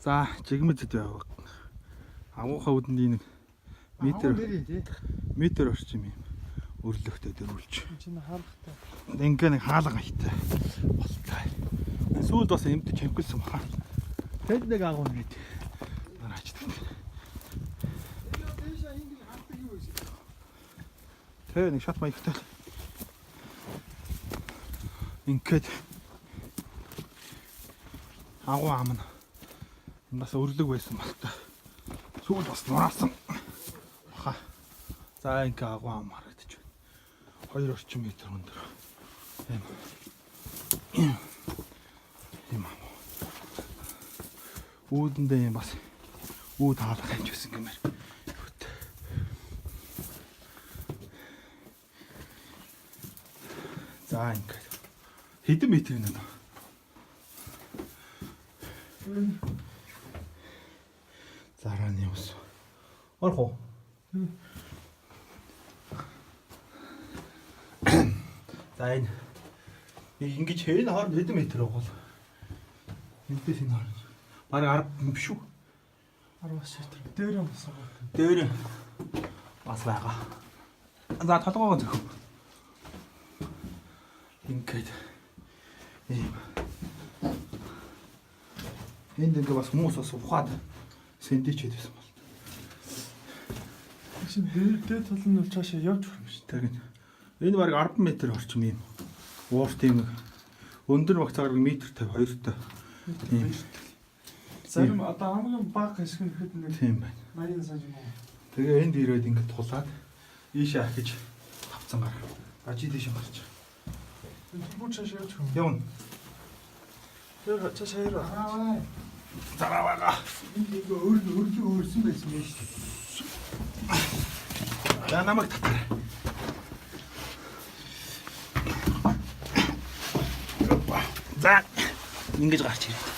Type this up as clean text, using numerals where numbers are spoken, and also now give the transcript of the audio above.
За, жигмэзэд байв. Агуухаа үдэнд нэг метр тий. метр орчим юм өрлөгтэй дөрвөлж. Энэ чинь хаалгатай. Ингээ нэг хаалга аяттай болтой. Сүүлд бас эмдэж чимгэлсэн баха. Тэнд нэг агуу нэт нараачдаг. Дээшээ ингэж хаалдаг юу вэ? Тэ нэг шат маягтай. Ингээд агуу ам нь бас өрлөг байсан багта. Сүүлд бас нураасан. Баха. За ингээ агуу ам харагдаж байна. 2 орчим метр өндөр. Ийм. Ийм ам. Үүдэндээ юм бас үүд хаалга хэмж байсан гэмээр. За ингээд хэдэн метр юм бэ? Зарааны ус. Орох уу? За энэ нэг ингэж энэ хооронд хэдэн метр байгаа бол? Энтэс энэ хооронд. Бараг 10 биш үү? 10 метр. Дээр юм бас байгаа. Дээр бас байгаа. За толгоогоо зөхөв. Ингээд ийм. Энд ингээ бас хүмүүс бас ухаад сэндвич хийдсэн бол. Чинь дээр дээр тал нь бол цаашаа явж хүрмэ шүү. Тэгин. Энэ бараг 10 метр орчим юм. Уур тийм нэг өндөр багцаар метр 52 той. Тийм. Зарим одоо хамгийн бага хэсэг нь хэд нэг Тийм байна. 80 сая юм уу? Тэгээ энд ирээд ингээд тулаад ийшээ ахиж тавцан гар. А чи тийш гарч. Бүр цаашаа явж хүрмэ. Явна. Тэр цаашаа яраа. Зараа байгаа. Энд ингээ өөр өрлөг өөрсөн байсан юм шүү дээ. За намайг татаарай. За ингэж гарч ирээд.